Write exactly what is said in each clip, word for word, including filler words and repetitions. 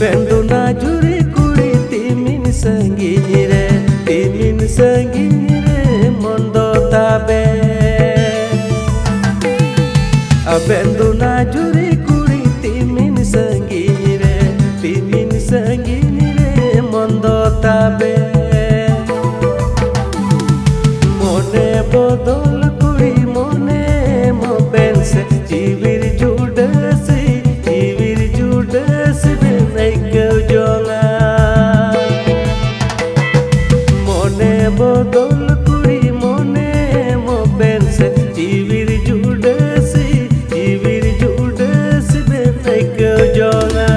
ᱟᱵᱮᱱ ᱫᱚ ᱱᱟ ᱡᱩᱨᱤ ᱠᱩᱲᱤ ᱛᱤᱢᱤᱱ ᱥᱟᱺᱜᱤᱧ ᱨᱮ, ᱛᱤᱢᱤᱱ ᱥᱟᱺᱜᱤᱧ ᱨᱮ ᱢᱚᱱ ᱫᱚ ᱛᱟᱵᱮᱱ᱾ ᱟᱵᱮᱱ ᱫᱚ ᱱᱟ ᱡᱩᱨᱤ ᱠᱩᱲᱤ ᱛᱤᱢᱤᱱ ᱥᱟᱺᱜᱤᱧ ᱨᱮ, ᱛᱤᱢᱤᱱ ᱥᱟᱺᱜᱤᱧ ᱨᱮ ᱢᱚᱱ ᱫᱚ ᱛᱟᱵᱮᱱ᱾ ᱢᱚᱱᱮ ᱵᱚᱫᱚᱞ ᱠᱩᱲᱤ ᱢᱚᱱᱮ ᱮᱢᱚᱜ ᱵᱮᱱ ᱥᱮ, ᱪᱤᱣᱤᱨ ᱡᱩᱰᱟᱹᱥᱤ, ᱪᱤᱣᱤᱨ ᱡᱩᱰᱟᱹᱥᱤ ᱵᱮᱱ ᱟᱹᱭᱠᱟᱹᱣ ᱡᱚᱝᱟ᱾ ᱢᱚᱱᱮ ᱵᱚᱫᱚᱞ ᱠᱩᱲᱤ ᱢᱚᱱᱮ ᱮᱢᱚᱜ ᱵᱮᱱ ᱥᱮ, ᱪᱤᱣᱤᱨ ᱡᱩᱰᱟᱹᱥᱤ, ᱪᱤᱣᱤᱨ ᱡᱩᱰᱟᱹᱥᱤ ᱵᱮᱱ ᱟᱹᱭᱠᱟᱹᱣ ᱡᱚᱝᱟ᱾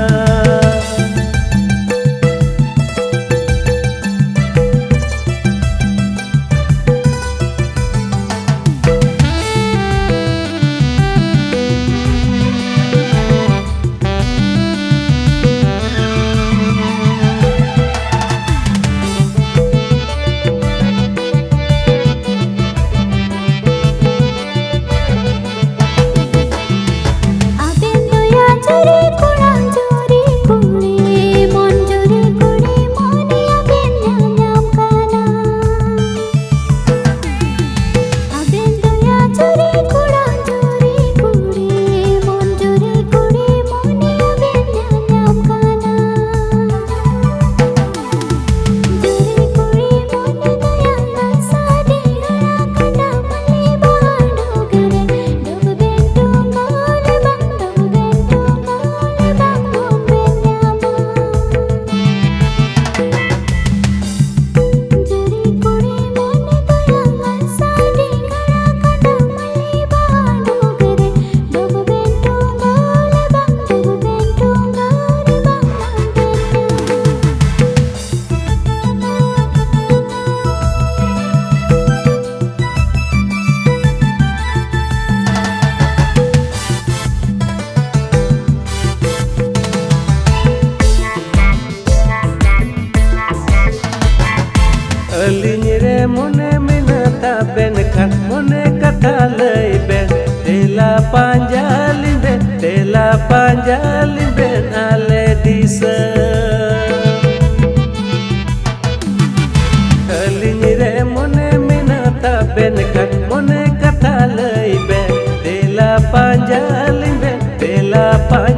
ᱟᱵᱮᱱ ᱫᱚᱭᱟ ᱡᱩᱨᱤ ᱠᱚᱲᱟ, ᱡᱩᱨᱤ ᱠᱩᱲᱤ, ᱢᱚᱱ ᱡᱩᱨᱤ ᱠᱩᱲᱤ, ᱢᱚᱱᱮ ᱟᱵᱮᱱ ᱧᱟᱧᱟᱢ ᱠᱟᱱᱟ᱾ ᱟᱵᱮᱱ ᱫᱚᱭᱟ ᱡᱩᱨᱤ ᱠᱚᱲᱟ, ᱡᱩᱨᱤ ᱠᱩᱲᱤ, ᱢᱚᱱ ᱡᱩᱨᱤ ᱠᱩᱲᱤ, ᱢᱚᱱᱮ ᱟᱵᱮᱱ ᱧᱟᱧᱟᱢ ᱠᱟᱱᱟ᱾ ᱡᱩᱨᱤ ᱠᱩᱲᱤ ᱢᱚᱱᱮ ᱫᱚᱭᱟ ᱥᱟᱰᱮ ᱜᱟᱲᱟ ᱠᱟᱴᱟ ᱢᱟᱹᱞᱤ ᱵᱟᱦᱟ ᱰᱚᱜᱽ ᱨᱮ ᱰᱚᱜᱽ ᱵᱮᱱ ᱴᱩᱝᱜᱟᱹᱣ ᱞᱮ ᱵᱟᱝ, ᱰᱚᱜᱽ ᱵᱮᱱ ᱴᱩᱝᱜᱟᱹᱣ ᱞᱮ ᱵᱟᱝ ᱵᱚᱱ ᱵᱮᱱ ᱧᱟᱢᱟ᱾ ᱡᱩᱨᱤ ᱠᱩᱲᱤ ᱢᱚᱱᱮ ᱫᱚᱭᱟ ᱥᱟᱰᱮ ᱜᱟᱲᱟ ᱠᱟᱴᱟ ᱢᱟᱹᱞᱤ ᱵᱟᱦᱟ ᱰᱚᱜᱽ ᱨᱮ ᱰᱚᱜᱽ ᱵᱮᱱ ᱴᱩᱝᱜᱟᱹᱣ ᱞᱮ ᱵᱟᱝ, ᱰᱚᱜᱽ ᱵᱮᱱ ᱴᱩᱝᱜᱟᱹᱣ ᱞᱮ ᱵᱟᱝ ᱵᱟᱝ ᱵᱮᱱ ᱧᱟᱢᱟ᱾ ᱟᱹᱞᱤᱧ ᱨᱮ ᱢᱚᱱᱮ ᱢᱮᱱᱟᱜ ᱛᱟᱵᱮᱱ ᱠᱷᱟᱱ, ᱢᱚᱱᱮ ᱠᱟᱛᱷᱟ ᱞᱟᱹᱭ ᱵᱮᱱ, ᱛᱮᱞᱟ ᱯᱟᱸᱡᱟ ᱞᱤᱧ ᱵᱮᱱ, ᱛᱮᱞᱟ ᱯᱟᱸᱡᱟ ᱞᱤᱧ ᱵᱮᱱ, ᱟᱞᱮ ᱫᱤᱥᱟᱹ ᱞᱟᱯᱟᱭ